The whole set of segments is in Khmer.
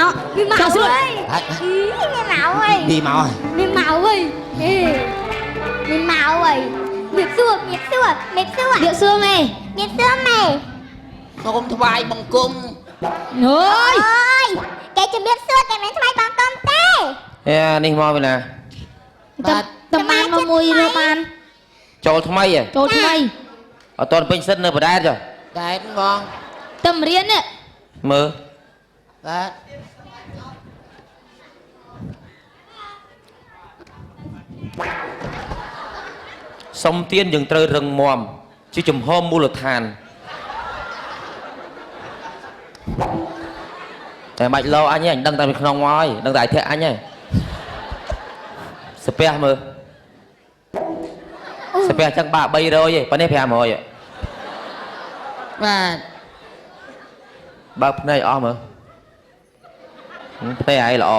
មក មីម៉ៅ ចូលស្រួល អើយមីម៉ៅអើយ មីមកហើយ មីម៉ៅអើយអេមីម៉ៅអើយមៀបសួរមៀបសួរមៀបសួរ រៀបសួរមេ មៀបសួរមេ សូមថ្វាយបង្គំ អូយ អូយគេជំរាបសួរគេមិនថ្លៃបងកុំទេ ហេនេះមកពីណា តែតែបានមកមួយរើបាន ចូលថ្មីហ៎ ចូលថ្មី អត់ទាន់ពេញសិទ្ធនៅបដែតចុះ តែបង តែមរៀននេះ មើល បាទ សុំទៀនយើងត្រូវរឹងមាំជាចំហមូលដ្ឋានតែមិនបាច់លោអញទេអញដឹងតែពីក្នុងមកហើយដឹងតែឯធាក់អញហើយសាពះមើលសាពះចឹងបាក់300ទេប៉ានេះ500ហ៎ បាទ បើកភ្នែកអស់មើលហឹមភ្នែកឯងល្អ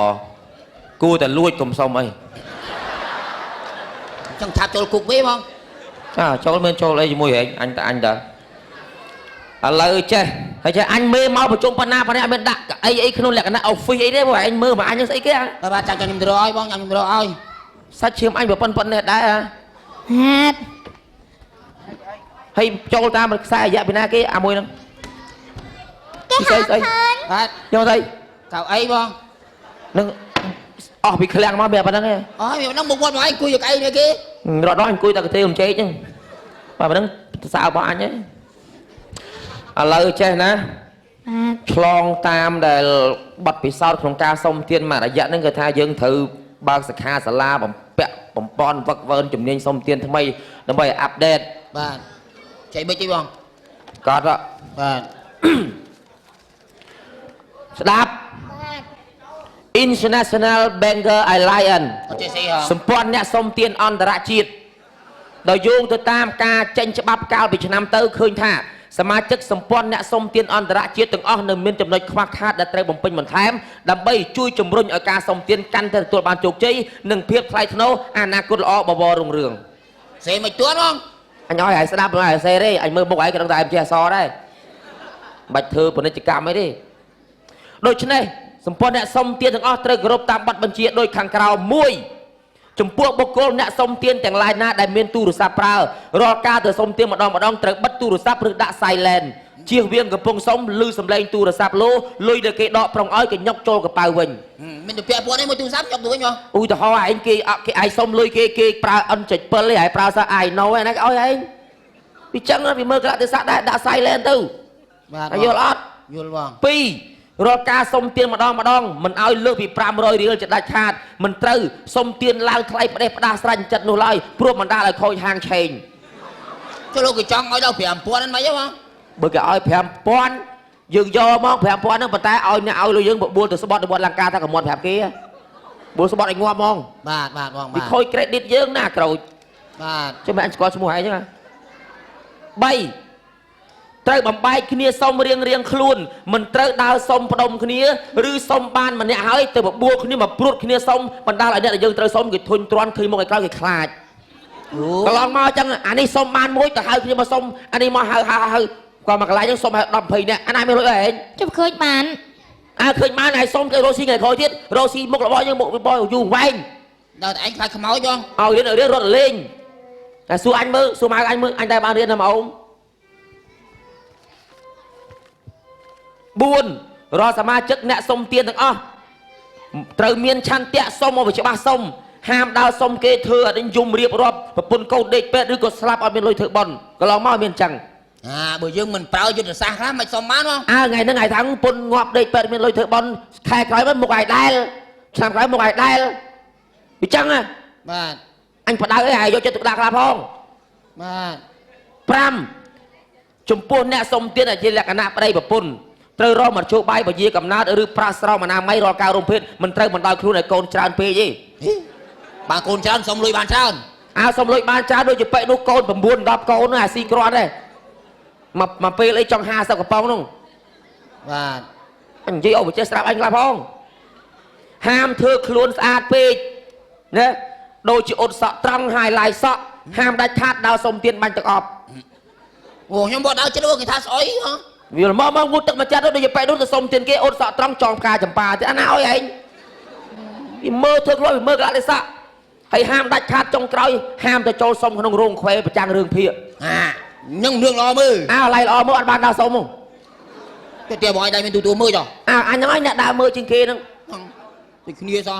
គួរតែលួចកុំសុំអី ចង់ឆាប់ចូលគុកវិញបង អាចូលមានចូលអីជាមួយហែងអញតអញតើឥឡូវចេះហើយចេះអញមេមកប្រជុំប៉ុណ្ណាប៉ុណ្ណេះអត់មានដាក់អីអីក្នុងលក្ខណៈ office អីទេព្រោះឯងមើលមកអញនឹងស្អីគេអា បាទបាទចាំខ្ញុំទៅរកឲ្យបងចាំខ្ញុំទៅរកឲ្យ សាច់ឈាមអញប៉ុណ្ប៉ុណ្ណេះដែរអា ហាត ហើយចូលតាមខ្សែអាយៈពីណាគេអាមួយហ្នឹង គេហៅ ស្អីស្អី ឃើញ បាទ យកទៅ កៅអីបង នឹងអស់ពីឃ្លាំងមកមានប៉ុណ្្នឹងឯង អើយវាហ្នឹងមកវត្តមកឯងអង្គុយយកកៅអីនេះគេ រត់ដល់អង្គុយតែកាទេរំជែកហ្នឹងបាទប៉ុណ្្នឹងសើរបស់អញឯងឥឡូវចេះណា បាទ ឆ្លងតាមដែលបတ်ពិសោធន៍ក្នុងការសុំទានមួយរយៈហ្នឹងគឺថាយើងត្រូវបើកសិក្ខាសាលាបំពាក់បំពន់វឹកវើជំនាញសុំទានថ្មីដើម្បីឲ្យអាប់ដេត បាទចៃបិចទេបង កត់ហ៎ បាទ ស្ដាប់ បាទ International Banker Alliance អត់ចេះស្អីហ៎ សម្ព័ន្ធអ្នកសុំទានអន្តរជាតិដោយយោងទៅតាមការចេញច្បាប់កាលពីឆ្នាំទៅឃើញថាសមាជិកសម្ព័ន្ធអ្នកសុំទានអន្តរជាតិទាំងអស់នៅមានចំណុចខ្វះខាតដែលត្រូវបំពេញបន្ថែមដើម្បីជួយជំរុញឲ្យការសុំទានកាន់តែទទួលបានជោគជ័យនិងភាពថ្លៃថ្នូរអនាគតល្អបវររុងរឿង សេមិនទួនបង អញឲ្យឲ្យស្ដាប់ឲ្យឲ្យសេទេអញមើលមុខឯងក៏ដឹងតែឯងចេះអក្សរដែរមិនបាច់ធ្វើពាណិជ្ជកម្មអីទេដូច្នេះសម្ព័ន្ធអ្នកសុំទានទាំងអស់ត្រូវគោរពតាមបទបញ្ជាដូចខាងក្រោមមួយចំពោះបុគ្គលអ្នកសុំទានទាំងឡាយណាដែលមានទូរស័ព្ទប្រើរាល់ការទៅសុំទានម្ដងម្ដងត្រូវបិទទូរស័ព្ទឬដាក់ silent ជៀសវាងកំពុងសុំឮសំឡេងទូរស័ព្ទលោលុយដែលគេដកប្រុងឲ្យគេញុកចូលកប៉ៅវិញ មានទៅពាក់ព័ន្ធអីមួយទូរស័ព្ទចុកទៅវិញបង ឧទាហរណ៍ឯងគេអត់គេឯងសុំលុយគេគេប្រើ N.7 ទេឯងប្រើស I know ឯណាគេឲ្យឯងវាចឹងវាមើលក្លៈទេសៈដែរដាក់ silent ទៅ បាទ ហើយយល់អត់ យល់បង ពីររាល់ការសុំទានម្ដងម្ដងមិនឲ្យលើសពី500រៀលជាដាច់ខាតមិនត្រូវសុំទានឡើងថ្លៃផ្ដេសផ្ដាសស្រេចចិត្តនោះឡើយព្រោះបណ្ដាលឲ្យខូចហាងឆេង ចុះលោកគេចង់ឲ្យដល់5000ហ្នឹងមិនហីបង បើគេឲ្យ5000យើងយកមក5000ហ្នឹងប៉ុន្តែឲ្យអ្នកឲ្យលុយយើងបបួលទៅស្បត់ទៅវត្តលង្កាថាកំមត់ប្រាប់គេបួលស្បត់ឲ្យងាប់ហ្មង បាទបាទបង វា បាទ ខូច credit យើងណាក្រូច បាទ ចុះមិនអញស្គាល់ឈ្មោះឯងចឹងហ៎3ត្រូវបំបែកគ្នាសុំរៀងរៀងខ្លួនមិនត្រូវដើរសុំផ្ដុំគ្នាឬសុំបានម្នាក់ហើយទៅបបួលគ្នាមកព្រួតគ្នាសុំបណ្ដាលឲ្យអ្នកដែលយើងត្រូវសុំគេធុញទ្រាន់ឃើញមុខឲ្យក្រោយគេខ្លាច អូ កន្លងមកចឹងអានេះសុំបានមួយទៅហៅគ្នាមកសុំអានេះមកហៅហៅហៅគាត់មកកន្លែងហ្នឹងសុំហៅ10 20នាក់អាណាមានលុយអីឯង ជប់ឃើញបាន អើឃើញបានហើយសុំទៅរកស៊ីថ្ងៃក្រោយទៀតរកស៊ីមុខរបស់យើងមុខរបស់យូរវែង ដល់តែឯងខ្លាចខ្មោចបង ឲ្យរៀនឲ្យរៀនរត់លេងតែសួរអញមើលសួរម៉ៅអញមើលអញតែបានរៀនណាម៉អូ4រាល់សមាជិកអ្នកសុំទានទាំងអស់ត្រូវមានឆន្ទៈសុំឲ្យវាច្បាស់សុំហាមដើរសុំគេធ្វើឲ្យដេញយំរៀបរាប់ប្រពន្ធកូនដេកពេទ្យឬក៏ស្លាប់អត់មានលុយធ្វើបុណ្យកន្លងមកមានអញ្ចឹង អាបើយើងមិនប្រើយុទ្ធសាស្ត្រខ្លះមិនសុំបានបង អើថ្ងៃហ្នឹងថ្ងៃថាពុនងាប់ដេកពេទ្យមានលុយធ្វើបុណ្យខែក្រោយមកមុខឯដែលឆ្នាំក្រោយមុខឯដែលវាចឹងហ៎ បាទ អញផ្ដៅអីហើយយកចិត្តទុកដាក់ខ្លះផង បាទ 5ចំពោះអ្នកសុំទានដែលជាលក្ខណៈប្តីប្រពន្ធត្រូវរកមធ្យោបាយពជាកំណើតឬប្រាស្រោមអនាម័យរាល់ការរួមភេទមិនត្រូវបណ្ដោយខ្លួនឲ្យកូនច្រើនពេកទេ ហីបានកូនច្រើនសុំលុយបានច្រើន អើសុំលុយបានច្រើនដូចជាប៉ិនោះកូន9 10កូននោះអាស៊ីគ្រាន់ទេមកមកពេលអីចង់50កំប៉ុងនោះ បាទ អញនិយាយអូបចេះស្រាប់អញខ្លះផងហាមធ្វើខ្លួនស្អាតពេកណាដូចជាអ៊ុតសក់ត្រង់ហើយឡាយសក់ហាមដាច់ខាតដើរសុំទានបាញ់ទឹកអប់ អូខ្ញុំបោះដៅចិត្តគេថាស្អុយហ៎ វាមកមកងូតទឹកមកចាត់ដូចជាបែកនោះទៅសុំទានគេអូនសក់ត្រង់ចងផ្កាចម្ប៉ាទៀតអាណាឲ្យឯងវាមើលធ្វើខ្លួនវាមើលកលៈទេសៈហើយហាមដាច់ខាតចុងក្រោយហាមទៅចូលសុំក្នុងរោងខ្វេប្រចាំងរឿងភាក អានឹងរឿងល្អមើល អើឡៃល្អមើលអត់បានដល់សុំហ៎ ទៅទៀតបងឯងដៃមានទូទូមើលចុះ អើអញហ្នឹងឯងអ្នកដើរមើលជាងគេហ្នឹង ដូចគ្នាសោះ។